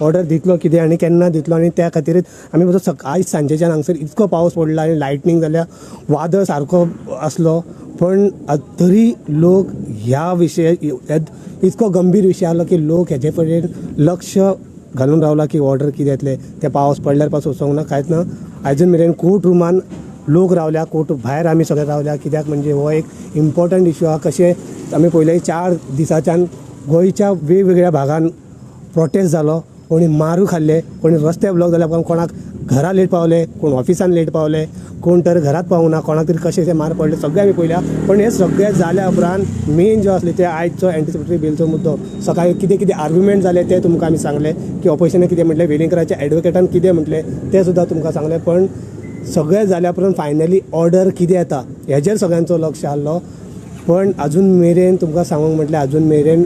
Order दितलो कितें आनी केन्ना दितलो आनी त्या खातीर आमी आयज सांजेच्यान हांगसर इतको पावस पडला आनी लायटनींग जाल्या, वादळ सारको आसलो, पण तरी लोक ह्या विशय इतको गंभीर विशय आसलो की लोक हेजे कडेन लक्ष घालून रावला की ऑर्डर कितें येतलें. ते पावस पडल्यार पासून वचोंक ना, कांयच ना. आयजून मेरेन कोर्ट रुमान लोक रावल्या, कोर्ट भायर आमी सगळे रावल्या, कित्याक म्हणजे हो एक इम्पॉर्टंट इशू आहा. कशें आमी पयले 4 दिसाच्यान गोंयच्या वेगवेगळ्या भागान प्रोटेस्ट जालो, कोणी मारू खाल्ले, कोणी रस्ते ब्लॉक जाले, कोणाक घरा लेट पावले, कोण ऑफिसान लेट पावले, कोण तर घरात पावूंक ना, कोणाक तरी कशें मार पडले, सगळें आमी पळयल्या. पण हे सगळें जाल्या उपरांत मेन जो आसले ते आयचो एंटिसिपेटरी बेलचो मुद्दो, सकाळी कितें कितें आर्ग्युमेंट जाले ते तुमकां आमी सांगले, की ऑपोजिशनान कितें म्हटलें, वेलिंगकराच्या एडवोकेटान कितें म्हटलें तें सुद्दां तुमकां सांगलें. पण सगळें जाल्या उपरांत फायनली ऑर्डर कितें येता हेजेर सगळ्यांचो लक्ष आहलो. पण अजून मेरेन तुमकां सांगूंक म्हटल्यार अजून मेरेन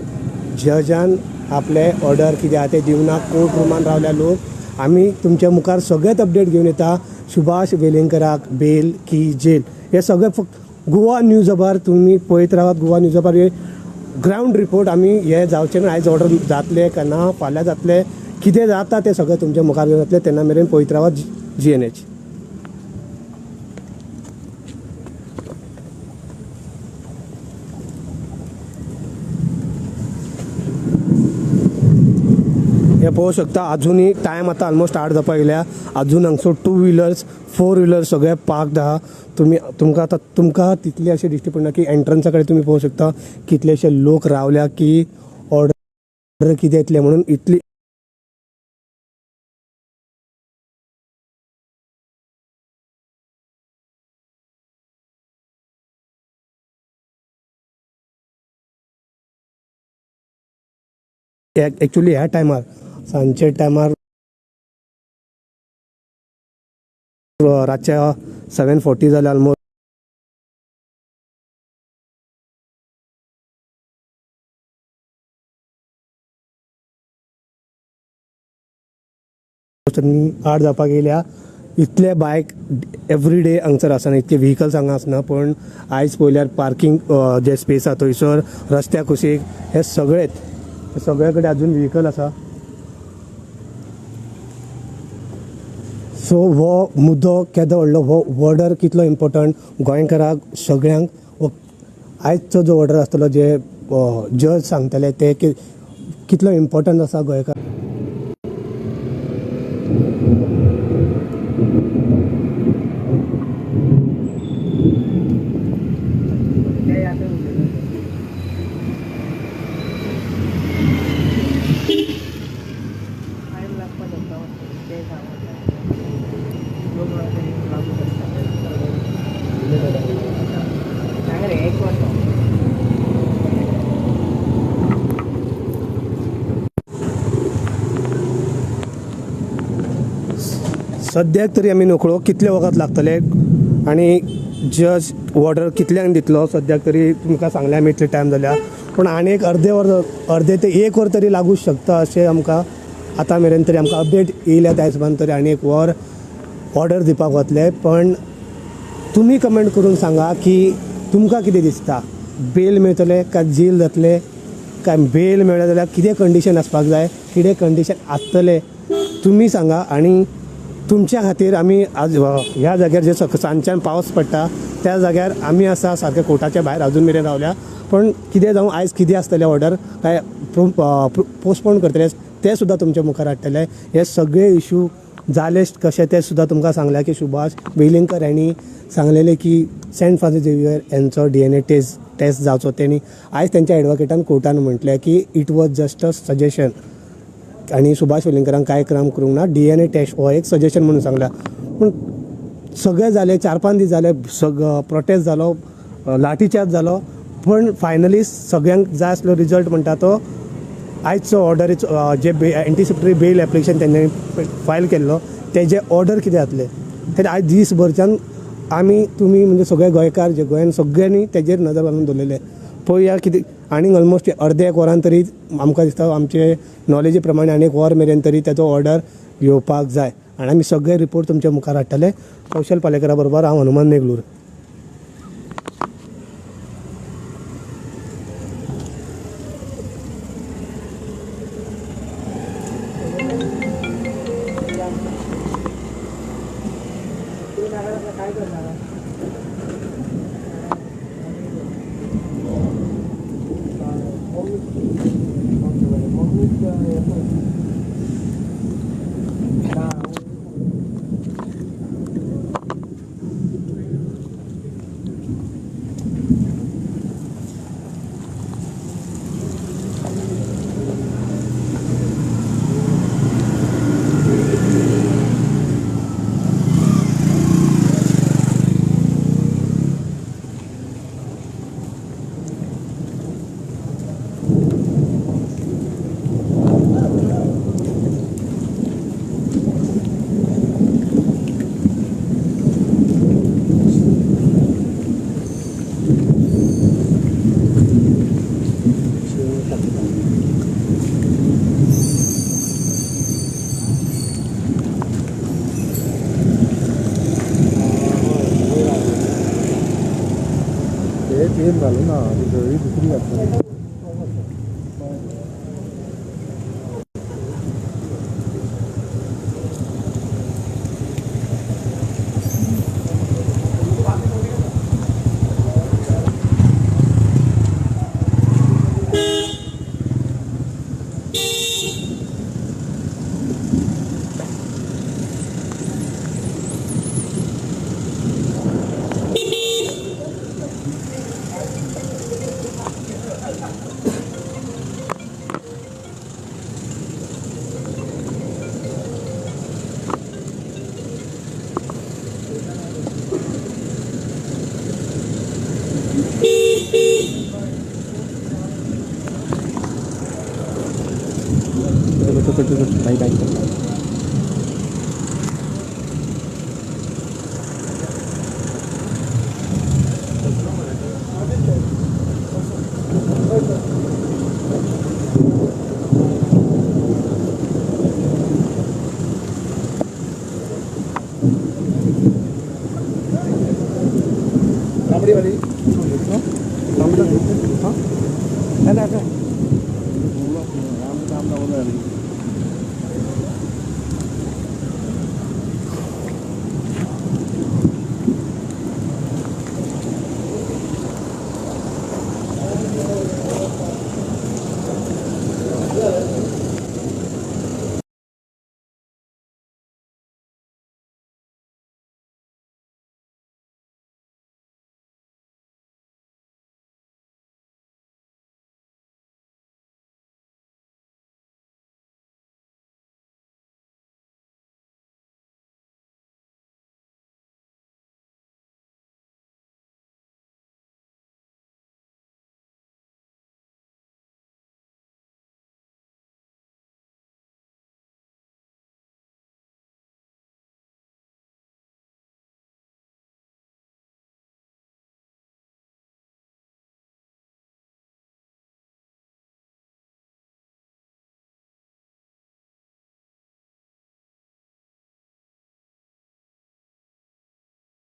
जजान आपले ऑर्डर कितें आहा तें दिवना. कोर्ट रुमान रावल्या लोक. आमी तुमच्या मुखार सगळेच अपडेट घेवन येता. सुभाष वेलिंगकराक बेल की जेल हे सगळे फक्त गोवा न्यूज अबार तुमी पळयत रावात. गोवा न्यूज अबार हे ग्रावंड रिपोर्ट आमी हे जावचे ना, आयज ऑर्डर जातले काय ना, फाल्यां जातले, कितें जाता तें सगळें तुमच्या मुखार घेवन येतले. तेन्ना मेरेन पळयत रावात GNH. हे पळोवंक शकता अजूनय टायम आतां ऑलमोस्ट 8 जावपाक येयल्या, अजून हांगसर 2 व्हिलर्स 4 व्हिलर्स सगळे पार्कड आहा. तुमी तुमकां आतां तुमकां तितले अशें दिश्टी पडना की एंट्रन्सा कडेन तुमी पळोवंक शकता कितलेशे लोक रावल्या की ऑर्डर कितें येतलें म्हणून. इतली एक्चुली ह्या टायमार सांजचे टायमार रातच्या 7:40 जाले ऑलमोस्ट. 8 जावपाक येयल्या. इतले बायक एवरी डे हांगसर आसना, इतके व्हिकल्स हांगा आसना, पण आयज पळयल्यार पार्किंग जे स्पेस आहा थंयसर रस्त्या कुशीक हे सगळेच सगळे कडेन अजून व्हिकल आसा. सो हो मुद्दो केदो व्हडलो, हो ऑर्डर कितलो इम्पॉर्टंट गोंयकारांक सगळ्यांक. आयजचो जो ऑर्डर आसतलो जे जज सांगतले ते कितलो इम्पॉर्टंट आसा गोंयकार. सद्याक तरी आमी नकळो कितले वखद लागतले आनी जज ऑर्डर कितल्यांक दितलो. सद्याक तरी तुमकां सांगलें आमी इतले टायम जाल्या, पूण आनी एक अर्दे वर, अर्दे ते 1 वर तरी लागूंक शकता अशें आमकां आतां मेरेन तरी आमकां अपडेट येयल्या त्या हिशोबान तरी आनी 1 वर ऑर्डर दिवपाक वतले. पण तुमी कमेंट करून सांगा की तुमकां कितें दिसता, बेल मेळटले काय जेल जातले, काय बेल मेळ्ळें जाल्यार कितें कंडिशन आसपाक जाय, कितें कंडिशन आसतलें तुमी सांगा. आनी तुमच्या खातीर आमी आज ह्या जाग्यार जे सांजच्यान पावस पडटा त्या जाग्यार आमी आसा, सारके कोर्टाच्या भायर अजून मेरेन रावल्या. पण कितें जावं आयज कितें आसतलें ऑर्डर काय पोस्टपोन करतले तें सुद्दां तुमच्या मुखार हाडटले. हे सगळे इशू जाले कशे ते सुद्दां तुमकां सांगल्या की सुभाष वेलिंगकर हांणी सांगलेलें की सेंट फ्रांसीस झेवियर यांचो DNA test जावचो. तेणी आयज तेंच्या एडवोकेटान कोर्टान म्हटलें की it was just a suggestion आनी सुभाष वेलिंगकरान कांय काम करूंक ना, DNA test हो एक सजेशन म्हणून सांगला. पूण सगळें जालें, 4-5 दीस जाले, प्रोटेस्ट जालो, लाठीचार्ज जालो, पण फायनली सगळ्यांक जाय आसलो रिजल्ट म्हणटा तो आयचो ऑर्डर जे एंटिसिपेटरी बेल एप्लिकेशन तेंच्यांनी फायल केल्लो तेजे ऑर्डर कितें जातलें तें आयज दीसभरच्यान आमी तुमी म्हणजे सगळे गोंयकार जे गोंयान सगळ्यांनी तेजेर नदर घालून दवरलेले. पळोवया कितें आनी ऑलमोस्ट अर्दे 1 वरान तरी आमकां दिसता आमचे नॉलेजी प्रमाणे आनी 1 वर मेरेन तरी तेजो ऑर्डर येवपाक जाय आनी आमी सगळे रिपोर्ट तुमच्या मुखार हाडटले. कौशल पालेकरा बरोबर हांव हनुमान नेगलूर. काय करणार? तेल घालूं ना, ती सगळी दुसरी घातली.